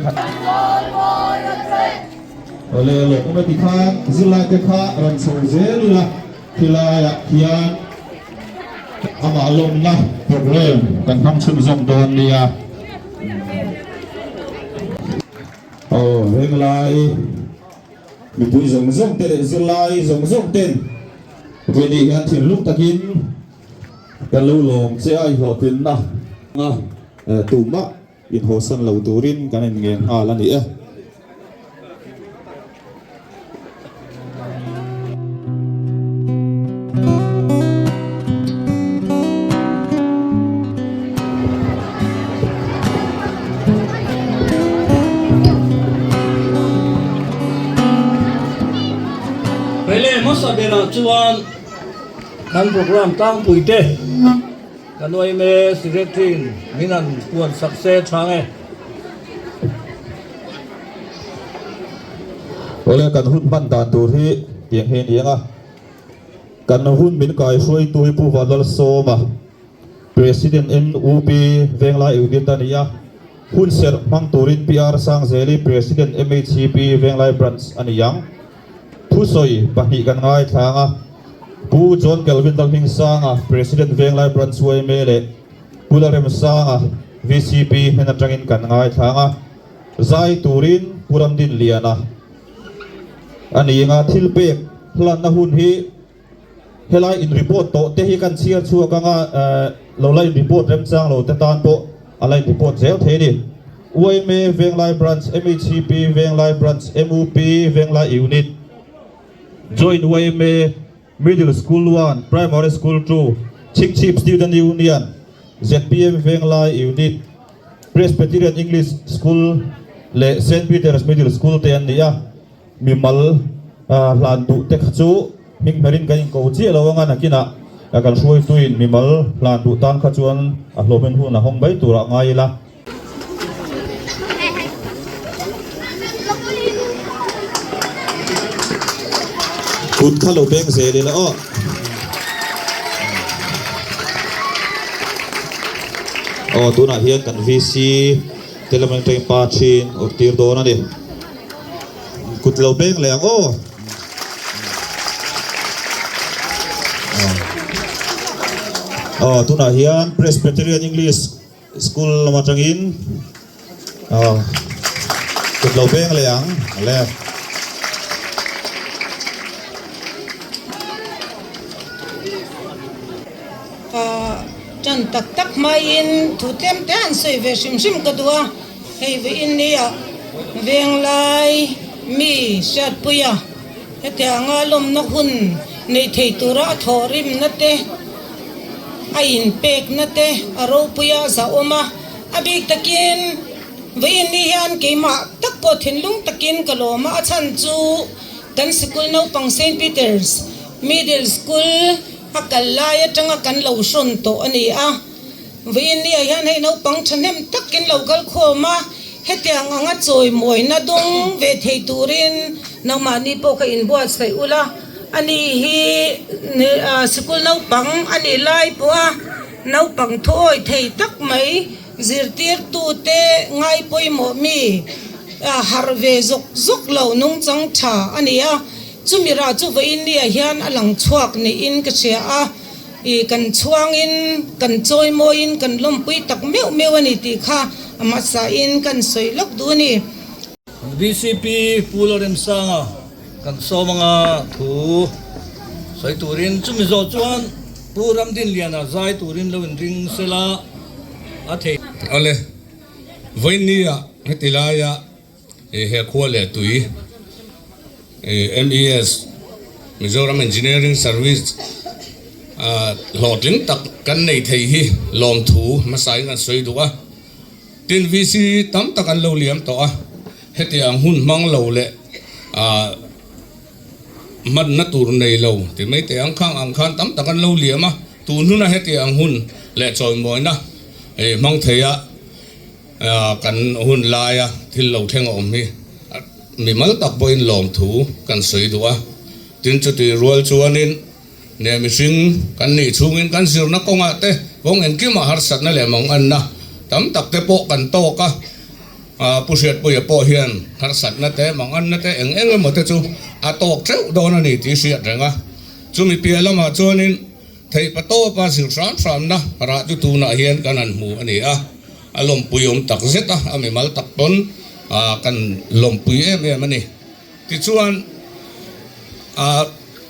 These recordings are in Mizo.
Khat. Awle lawm awm e tikhan zirlai te kha rawn chho zel ila khilaiah khian amah lawmna program kan hmang chhunzawm dawn nia. Aw venglai mipui zawng zawng te leh zirlai zawng zawng ten vawini hian thinlung takin kan lo lawm che a i hlawhtlinna tumah Inhawsan lo turin kan inngen nghal a ni e. Pele hmasa berah chuan kan program tlangpuite. Ka nuai me Secretary-in min han puan sak se tha nge. Awle kan hun hman dan tur hi tiang hi a ni ang a, kan hun min kai hruaitu hi Pu Vanlalsawma, President NUP Venglai Unit a ni a, hun serh hmang turin PR Sangzeli President MHCP Venglai Branch a ni ang. Thusawi pahnih kan ngaithlang a, Pu John Kelvin Lalhmingsanga, President Venglai Branch yma leh Pu Lalremsanga, vcp hnen atangin kan ngaithlang a, zai turin Pu Ramdinliana a ni anga thil pek hlanna hun hi helai in report tawh te hi kan chhiar chhuak anga lo la in report remchang lo te tan pawh a la in report zel thei a ni. Yma Venglai Branch, MHCP Venglai Branch, MUP Venglai Unit, Joint yma Middle School 1, Primary School 2, Chhingchhip Student Union, zpm Venglai Unit, Presbyterian English School leh Saint Peter's Middle School te an ni a. Mimal hlan duh te kha chu hming hmerin kan inko chiah lo anga nakinah kan hruaituin mimal hlan duh tan kha chuan a hlawmin hun a hawng mai turah ngai ila. Kut kha lo beng zel ila aw. Aw tunah hian kan VC te lam atangin pa thin awrh tir dawn a ni. Kut lo beng leh ang aw. Aw tunah hian Presbyterian English School lam atangin aw kut lo beng leh ang le. Tan tak tak hmaiin thu tlem te an sawi ve hrim hrim ka duh a. Hei vawiin nia Venglai mi Hriatpuia hetianga lawmna hun neih thei tura a thawhrimna te, a inpekna te a ropui a zahawm a. A bik takin vawiin ni hian keimah tak pawh thinlung takin ka lawm a, a chhan chu kan sikul naupang Saint Peter's Middle School a kal lai atanga kan lo hrawn tawh a ni a. Vawiin ni ah hian hei naupang thahnem takin lo kal khawm a, hetiang anga chawimawina dawng ve thei turin nangmahni pawh kha inbuatsaih ula, ani hi sikul naupang a nih lai pawha naupang thuawi thei tak mai zirtirtute ngai pawimawh mi harh ve zawk zawk lo nungchang tha a ni a, chumi rah chu vawiin ni ah hian a lang chhuak niin ka hria a. I kan chhuangin, kan chawimawiin, kan lawmpui tak meuh meuh a ni tih kha a hmasain kan sawi lawk duh a ni. Vcp Pu Lalremsanga kan sawm anga thu sawi turin chumi zawh chuan Pu Ramdinliana zai turin lo inring sela a thei. Awle, vawinia heti laia he khua leh tui MES, Mizoram Engineering Service, hlawhtling tak kan nei thei hi lawmthu hmasain kan sawi duh a. Tin, VC tam tak an lo liam tawh a, hetiang hun hmang lo leh hmanna tur nei lo ti mai teh ang khang ang khan tam tak an lo liam a, tun huna hetiang hun leh chawimawina hmang thei a. Kan hun laia thil lo thleng a awm hi mimal tak pawhin lawmthu kan sawi duh a, tin chuti rual chuanin neh mihring kan nih chhungin kan zirna kawngah te kawng engkimah harsatna leh manganna tam tak te pawh kan tawk a. Pu Hriatpuia pawh hian harsatna te, manganna te eng eng emaw te chu a tawk teuh dawn a ni tih hriat reng a. Chumi piah lamah chuanin theihpa tawpa zir hram hramna rah chu tunah hian kan han hmu a ni a, a lawmpui awm tak zet a, a mimal tak pawn kan lawmpui em em a ni. Tichuan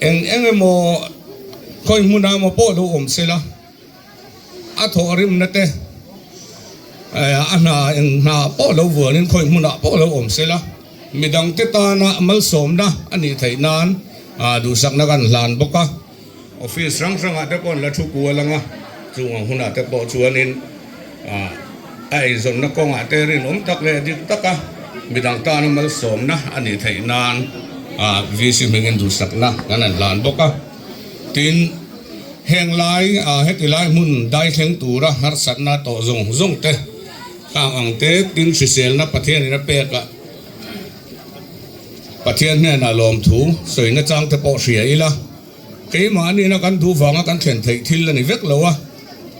eng eng emaw khawi hmunah emaw pawh lo awm se la, A thawhrimna te, a hna eng hna pawh lo vuanin khawi hmunah pawh lo awm se la, midangte tana malsawmna a nih theih nan duhsakna kan hlan bawk a. Office hrang hrangah te pawh an la thu kual ang a, chung ang hunah te pawh chuanin a eizawnna kawngah te rinawm tak leh dik taka midang tana malsawmna a nih theih nan VC hmingin duhsakna kan han hlan bawk a. Tin, heng lai heti lai hmun dai thleng tura harsatna tawh zawng zawng te khang ang te tin hriselna Pathianin a pek a, Pathian hnenah lawmthu sawina chang te pawh hria ila, keimahni na kan duh vanga kan thlen theih thil a ni vek lo a,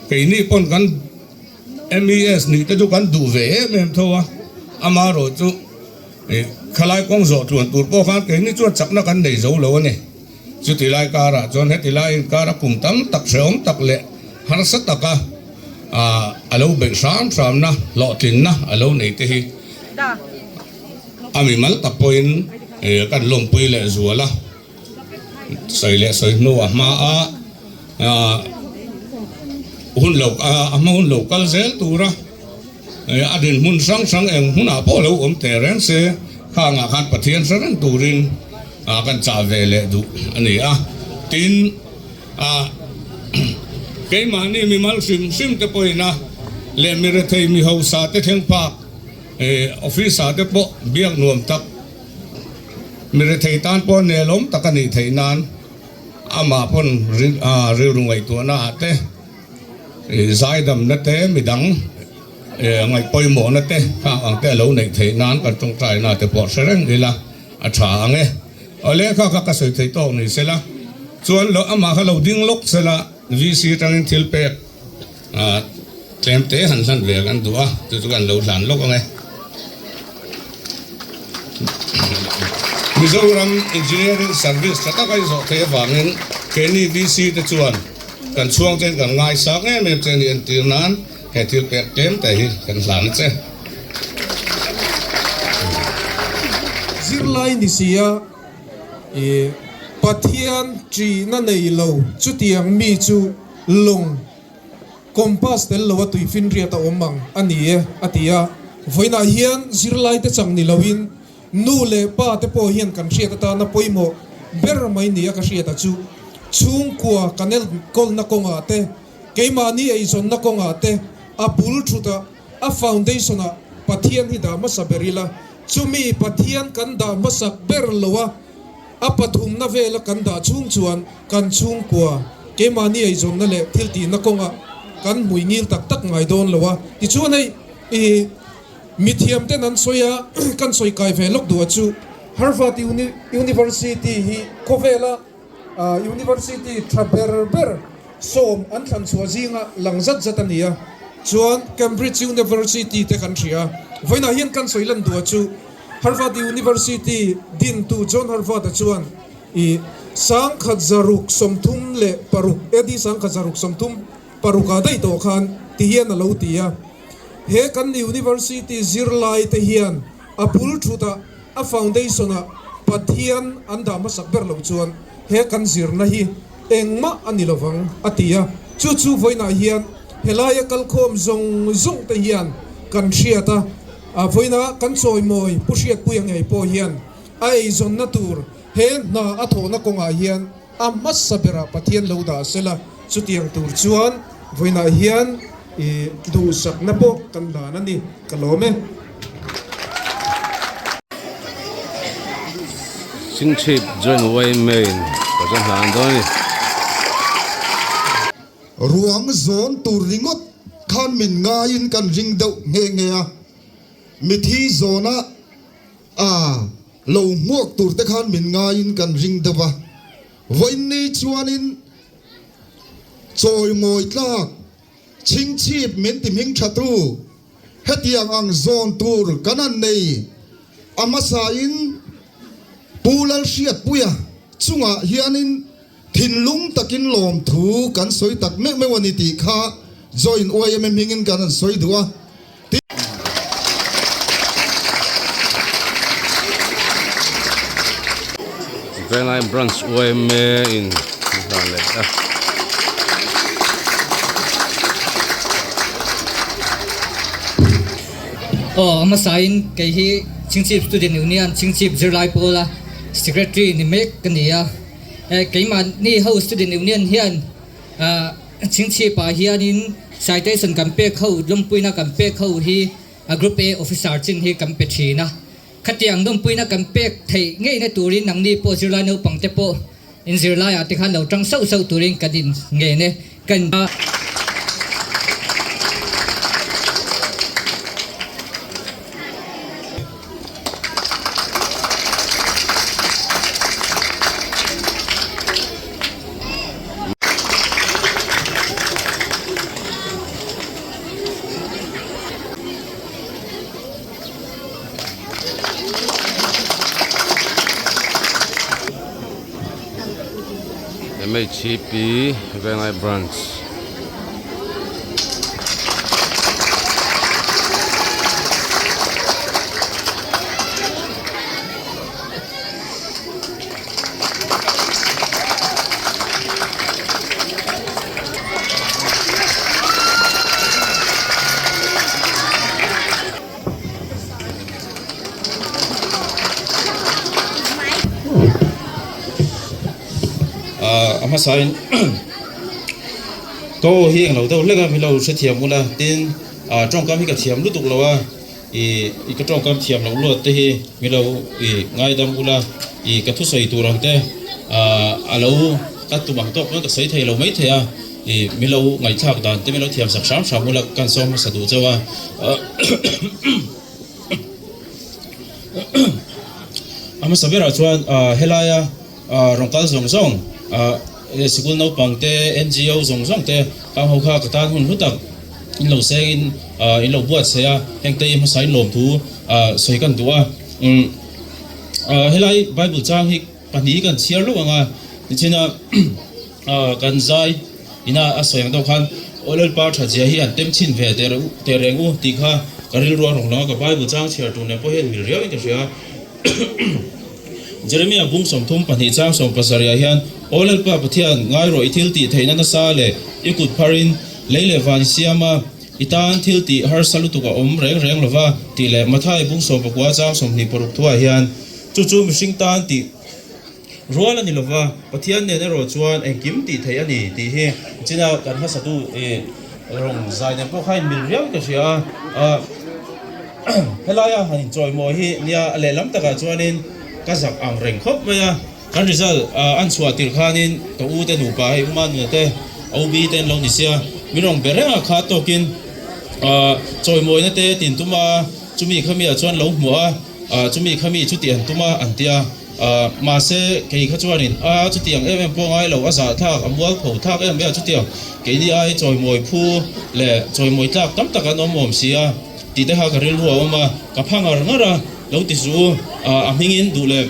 keini pawn kan MES nih te chu kan duh ve em em tho a, amaherawh chu khalai kawng zawh tluan tur pawh khan keini chuan chakna kan nei zo lo a ni. Chuti lai karah chuan heti lai inkara kum tam tak hrehawm tak leh harsa taka a lo beih hram hramna hlawhtlinna a lo nei te hi a mimal tak pawhin kan lawmpui leh zual a, sawi leh sawi hnu a hma a hun lo a hma hun lo kal zel tura a dinhmun hrang hrang eng hmunah pawh lo awm teh reng se khangah khan Pathian hre reng turin a kan chah ve leh duh a ni a. Tin, a keimahni mimal hrim hrim te pawhin a leh mi rethei mi hausa te thleng phak office ah te pawh biak nuam tak mi rethei tan pawh nelawm tak a nih theih nan amah pawn rilru ngaihtuahna ah te zaidamna te midang ngaih pawimawhna te khang ang te a lo neih theih nan kan tawngtaina te pawh hre reng ila. A tha ang e. Awle kha kha ka sawi thei tawk ni sela chuan lo amah kha lo ding lawk sela VC atangin thil pek tlem te han hlan ve kan duh a chu chu kan lo hlan lawk ang e. Mizoram Engineering Service tha taka i zawh theih avangin keini VC te chuan kan chhuang chen kan ngaisang em em che a ni entir nan he thil pek tlem te hi kan hlan a che. Zirlai ni si a, i Pathian ṭihna nei lo chutiang mi chu lawng compass tel lo a tuifinriat a awm ang a ni e, a ti a. Vawiinah hian zirlaite chang ni loin nu leh pa te pawh hian kan hriat atana pawimawh ber mai ni a ka hriat a chu chhungkua kan enkawlna kawngah te, keimahni eizawnna kawngah te a bul thut a, A foundation ah Pathian hi dah hmasa ber ila, chumi Pathian kan dah hmasak ber lo a, a pathumna vela kan dah chhung chuan kan chhungkua keimahni eizawnna leh thil tihna kawngah kan hmui ngil tak tak ngai dawn lo a. Tichuan hei i mithiam ten an sawi a, kan sawi kai ve lawk duh a chu Harvard University hi khawvela University tha ber ber sawm an thlan chhuah zinga lang zat zat a ni a, chuan Cambridge University te kan hria a, vawiinah hian kan sawi lan duh chu Harvard University dintu John Harvard-a chuan i 1636 AD 1636 ah daih tawh khan ti hian a lo ti a, he kan University zirlai te hian a bul thutah A foundation ah Pathian an dah hmasak ber loh chuan he kan zirna hi engmah a ni lovang a ti a, chu chu vawiinah hian helaia kalkhawm zawng zawng te hian kan hriat a, a vawiina kan chawimawi Pu Hriatpuia ngei pawh hian a eizawnna tur he hna a thawhna kawngah hian a hmasa berah Pathian lo dah sela, chutiang tur chuan vawiinah hian i duhsakna pawh kan hlan a ni, ka lawm e. Chingchhip joint way main ka chuan hlan dawn a ni. Ruang zawn tur ringawt khan min ngaiin kan ring deuh nghe nghe a, mithi zawna a lo hmuak tur te khan min ngaiin kan ring deuh a, vawiinni chuanin chawi mawi tlak Chingchhip min ti hming tha tu. Hetiang ang zawn tur kan han nei a hmasain Pu Lalhriatpuia chungah hianin thinlung takin lawmthu kan sawi tak meuh meuh a ni tih kha Join YMA hmingin kan han sawi duh a. Venglai Branch yma in hna leh a. Aw a hmasain kei hi Chhingchhip Student Union Chhingchhip zirlai pawla Secretary ni mek ka ni a. Keimahni ho Student Union hian Chhingchhipah hianin citation kan pek ho, lawmpuina kan pek ho hi a Group A officer chin hi kan pe thin a. Khatiang lawmpuina kan pek theih ngeina turin nangni pawh zirlai naupangte pawh in zirlaiah te khan lo tang sauh sauh turin kan in ngen e. Kan. MHCP Venglai Branch. A hmasain ka aw hi englo deuh hlek a milo hrethiam ula tin tawngkam hi ka thiam lutuk lo a. I i ka tawngkam thiam loh luat te hi milo i ngaidam ula i ka thusawi tur ang te ah a lo ka tum ang tawk pawn ka sawi thei lo mai thei a i milo ngaihthlak dan te milo thiam sak hram hram ula kan sawm hmasa duh chauh a a hmasa berah chuan ah helaia ah rawn kal zawng zawng ah sikul naupang te N_G_O zawng zawng te kang ho kha ka tan hun hlu tak. In lo sengin in lo buatsaih a, hengte i hmasa in lawmthu sawi kan duh a. Helai Bible chang hi pahnih kan chhiar lo ang a, tichina kan zai ina a sawi ang deuh khan Aw Lalpa thatzia hi an tem chhin ve teh reng u tih kha ka rilru a rawng lang a, ka Bible chang chhiar tur nen pawh hian mil riau in ka hria. Jeremia bung 32 chang 17 ah hian, Aw Lalpa Pathian, ngai rawh i thil tih theihna nasa leh i kut pharin lei leh van i siam a, i tan thil tih harsa lutuk a awm reng reng lova tih leh Mathai bung 19 chang 26 thuah hian, Chu chu mihring tan tih rual a ni lova, Pathian nen erawh chuan engkim tih theih a ni tih hi china kan hmasatu i rawng zai nen pawh kha inmil riau ka hria a. Helaia han inchawimawi hi nia lehlam takah chuanin ka zak ang reng khawp mai a, kan result an chhuah tirh khanin ka u te nupa hei Uma nuna te OB te an lo ni sia, min rawn be reng a kha tawkin chawimawina te tin tum a, chumi khamiah chuan lo hmuh a, chumi khami chu tih an tum a an ti a. Mahse, kei kha chuanin a chutiang em em pawh ngai lo, a zah thlak, a mual pho thlak em em a, chutiang keini ai chawimawi phu leh chawimawi tlak tam tak an awm awm si a tih te kha ka rilru a awm a, ka pha ngar ngar a, lo ti zu u, a hmingin duh leh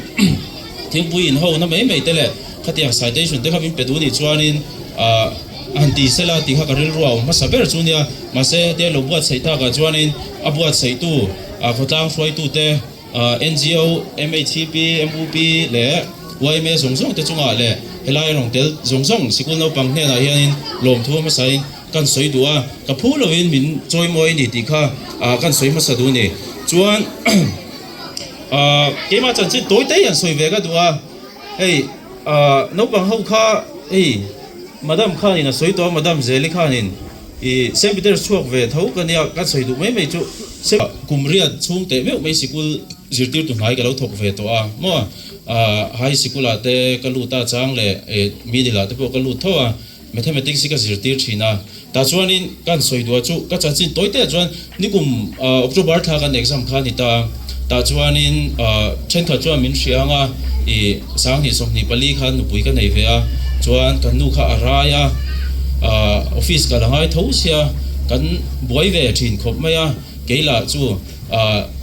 thingpui in ho na mai mai te leh khatiang citation te kha min pe duh nih chuanin a han ti sela tih kha ka rilru a awm hmasa ber chu nia, mahse hetia lo buatsaih takah chuanin a buatsaihtu khawtlang hruaitute. NGO, MHCP, MUP leh yma zawng zawng te chungah leh helai rawng tel zawng zawng sikul naupang hnenah hianin lawmthu hmasain kan sawi duh a, ka phu lovin min chawimawi a ni tih kha kan sawi hmasa duh a ni. Chuan keimah chanchin tawi te hi an sawi ve ka duh a, hei naupang ho kha hei Madam khanin a sawi tawh a, Madam Zeli khanin I Saint Peter's chhuak ve tho ka nia, ka sawi duh mai mai chu kum riat chhung teh meuh mai sikul zirtirtu hnai ka lo thawk ve tawh a maw, high sikul ah te ka lut a chang leh middle ah te pawh ka lut tho a, mathematics hi ka zirtir thin a, tah chuanin ka han sawi duh a chu ka chanchin tawi te ah chuan nikum October thla kan exam kha a ni ta a, tah chuanin thenkhat chuan min hria ang a, i 20 24 khan nupui ka nei ve a, chuan kan nu kha a rai a, office ka la ngai tho sia, kan buai ve thin khawp mai a. Keila chu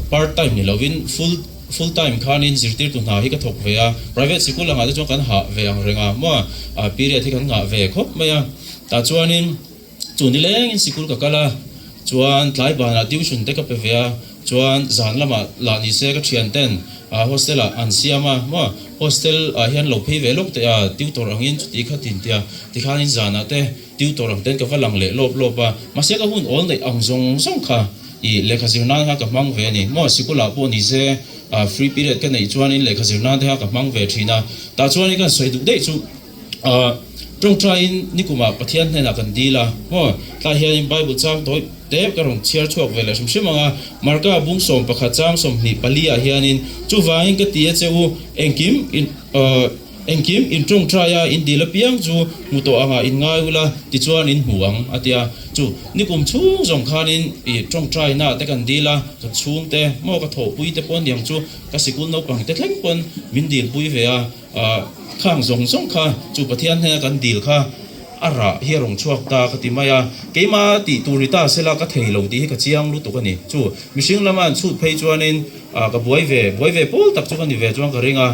part time ni lovin full full time khanin zirtirtu hna hi ka thawk ve a, private sikul angah te chuan kan hah ve ang reng a maw, period hi kan ngah ve khawp mai a. Tah chuanin chu nilengin sikul ka kal a, chuan tlai banah tuition te ka pe ve a, chuan zan lamah lah ni se ka thian ten hostel ah an siam a maw, hostel ah hian lo phei ve lawk teh a, tutor angin chuti kha tin tia tikhanin zanah te Tutor ang ten ka va lang leh lawp lawp a, mahse ka hun awl neih ang zawng zawng kha i lehkha zir nan kha ka hmang ve a ni. Maw sikulah pawh ni se free period ka neih chuanin lehkha zir nan te kha ka hmang ve thin a, tah chuanin kan sawi duh daih chu tawngtaiin nikumah Pathian hnenah kan dil a, maw tlai hianin Bible chang tawi te ka rawn chhiar chhuak ve leh hrim hrim ang a, Marka bung 11 chang 24 ah hianin chuvangin ka ti a che u engkim in. Engkim in tawngtai a, in dil apiang chu hmu tawh anga in ngai ula, tichuan in hmu ang, a ti a. Chu nikum chhung zawng khanin i tawngtaina te kan dil a, ka chhungte maw ka thawhpui te pawn niang chu ka sikul naupang te thleng pawn min dilpui ve a, khang zawng zawng kha chu Pathian hnena kan dil kha a rah hi a rawn chhuak ta ka ti mai a, keimah tih tur ni ta sela ka thei lo tih hi ka chiang lutuk a ni. Chu mihring lama an chhut phei chuanin ka buai ve, buai ve pawl tak chu ka ni ve chuan ka ring a.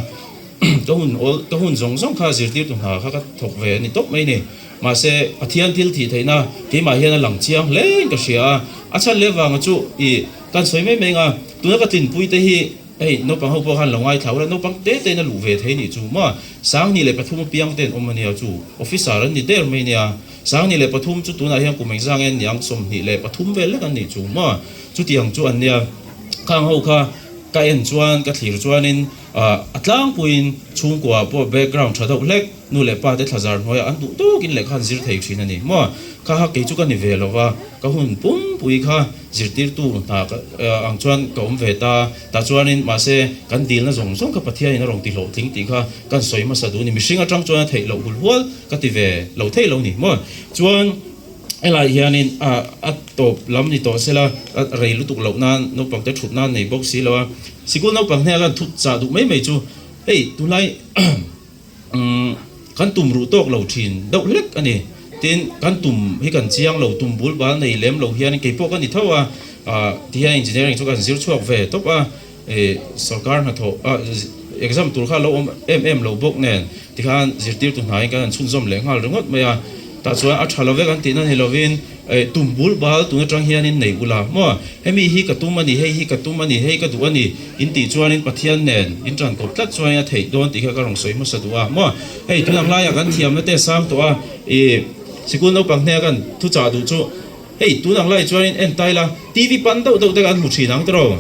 Ka hun awl, ka hun zawng zawng kha zirtirtu hna kha ka thawk ve a ni tawp mai ni. Mahse, Pathian thil thih theihna keimah hian a lang chiang hle in ka hria a. A chhan leh vanga chu i kan sawi mai mai anga, tuna ka tlinpui te hi hei naupang ho pawh khan lo ngaithla ula, naupang te te in a luh ve thei nih chu maw? 2003 apiang te an awm a nia chu, officer an ni der mai nia. 2003 chu tunah hian kum engzang nge an nih ang, 23 vel lek an nih chu maw? Chutiang chu an nia. Khang ho kha ka en chuan, ka thlir chuanin, A tlangpuiin chhungkua pawh background tha deuh hlek, nu leh pa te thlazar hnuaiah an duh tawkin lehkha an zir thei thin a ni. Maw? Kha kha kei chu ka ni ve lo va, ka hun pumpui kha zirtirtu hna ang chuan ka awm ve ta. Tah chuanin mahse kan dilna zawng zawng kha Pathianin a rawn ti hlawhtling tih kha kan sawi hmasa duh a ni. Mihring atang chuan a theih loh hul hual ka ti ve lo thei lo ni. Maw? Chuan. Helai hianin a tawp lam ni tawh sela, a rei lutuk loh nan naupang te thut nan nei bawk si lo a. Sikul naupang hneh a kan thut chah duh mai mai chu hei tunlai kan tum ruh tawk lo thin deuh hlek a ni. Tin, kan tum hi kan chiang lo, tum bul bal nei lem lo hian kei pawh ka ni tho a, tihian engineering chu kan zir chhuak ve tawp a, sorkar hnathawh exam tur kha a lo awm em em lo bawk nen tikhan zirtirtu hnaiin kan han chhunzawm leh nghal ringawt mai a, tah chuan a tha lo vek an tihna ni lovin tum bul bal tun atang hianin nei ula maw hemi hi ka tum a ni, hei hi ka tum a ni, hei ka duh a ni in tih chuanin Pathian nen in tan kawp tlat chuanin a theih dawn tih kha ka rawn sawi hmasa duh a maw hei tun ang laiah kan thiamna te sang tawh a ih sikul naupang hnena kan thuchah duh chu. Hei, tun ang lai chuanin en tai la, TV pan deuh deuh te kan hmu thin ang tiraw?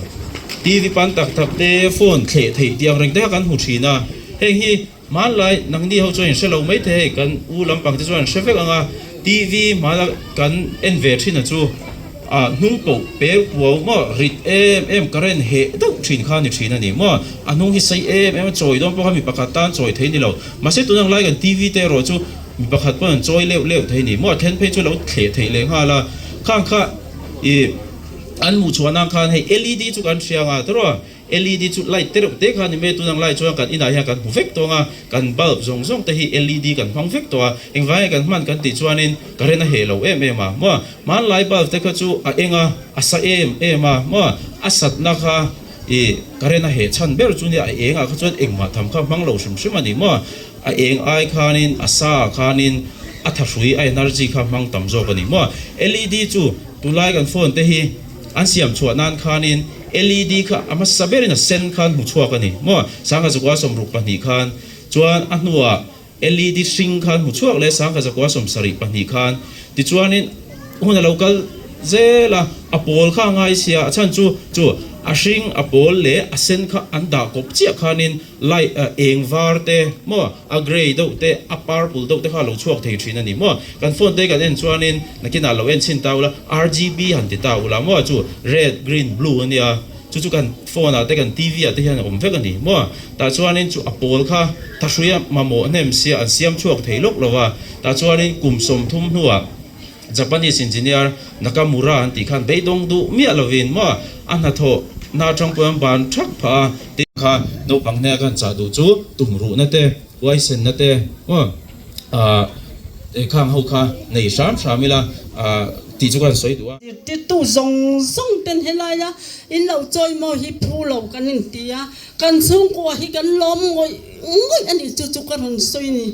TV pan tak tak te, phone thleh theih tih ang reng te kha kan hmu thin a. Heng hi hmanlai nangni ho chuan in hre lo mai thei hei, kan u lampang te chuan an hre vek ang a. TV hmana kan en ve thin a chu a hnung poh per puau maw rit em em current heh deuh thin kha a ni thin a ni maw? A hnung hi sei em em a, chawi dawn pawh kha mi pakhat tan chawi thei ni lo. Mahse tun ang lai kan TV te erawh chu Mi pakhat pawn an chawi leuh leuh thei ni maw? A then phei chu lo thleh theih leh nghal a. Khang kha i an hmuh chhuah nan khan hei LED chu kan hria ang a tiraw? LED chu light te reuh te kha ni mai a, tunang lai chuan kan inah hian kan hmu vek tawng a, kan bulb zawng zawng te hi LED kan hmang vek tawh a. Engvang nge kan hman kan tih chuanin current a heh lo em em a maw? Hmanlai bulb te kha chu a eng a, a sa em em a maw? A satna kha i current a heh chhan ber chu nia a engah kha chuan engmah tham kha hmang lo hrim hrim a ni maw? A eng ai khanin a sa khanin a thahrui a energy kha hmang tam zawk a ni maw? LED chu tunlai kan phone te hi an siam chhuah nan khanin LED kha a hmasa berin a sen khan hmu chhuak a ni maw? 1962 khan chuan a hnuah LED hring khan hmu chhuak leh 1972 khan tichuanin hun a lo kal zel a, a pawl kha a ngai sia a chhan chu chu a hring a pawl leh a sen kha an dah kawp chiah khanin Light a eng var te maw, a grey deuh te, a purple deuh te kha a lo chhuak thei thin a ni maw. Kan phone te kan en chuanin nakinah lo en chhin ta ula, RGB han ti ta ula maw chu red, green, blue a nia, chu chu kan phone ah te kan TV ah te hian a awm vek a ni maw. Tah chuanin chu a pawl kha thahrui a mamawh hnem sia an siam chhuak thei lawk lo va, tah chuanin kum 30 hnuah Japanese engineer Nakamura an tih khan beidawng duh miah lovin maw a hnathawh na atang pawh an ban thak phah a. Tin kha naupang hneh khan chah duh chu tumruhna te, huaisenna te maw ahh khang ho kha nei hram hram ila ahh. tih chu ka han sawi duh a. Zirtirtu zawng zawng ten helaia in lo chawi maw hi phu lo kan inti a, kan chhungkua hi kan lawm ngawih ngawih a nih chu chu ka rawn sawi a ni.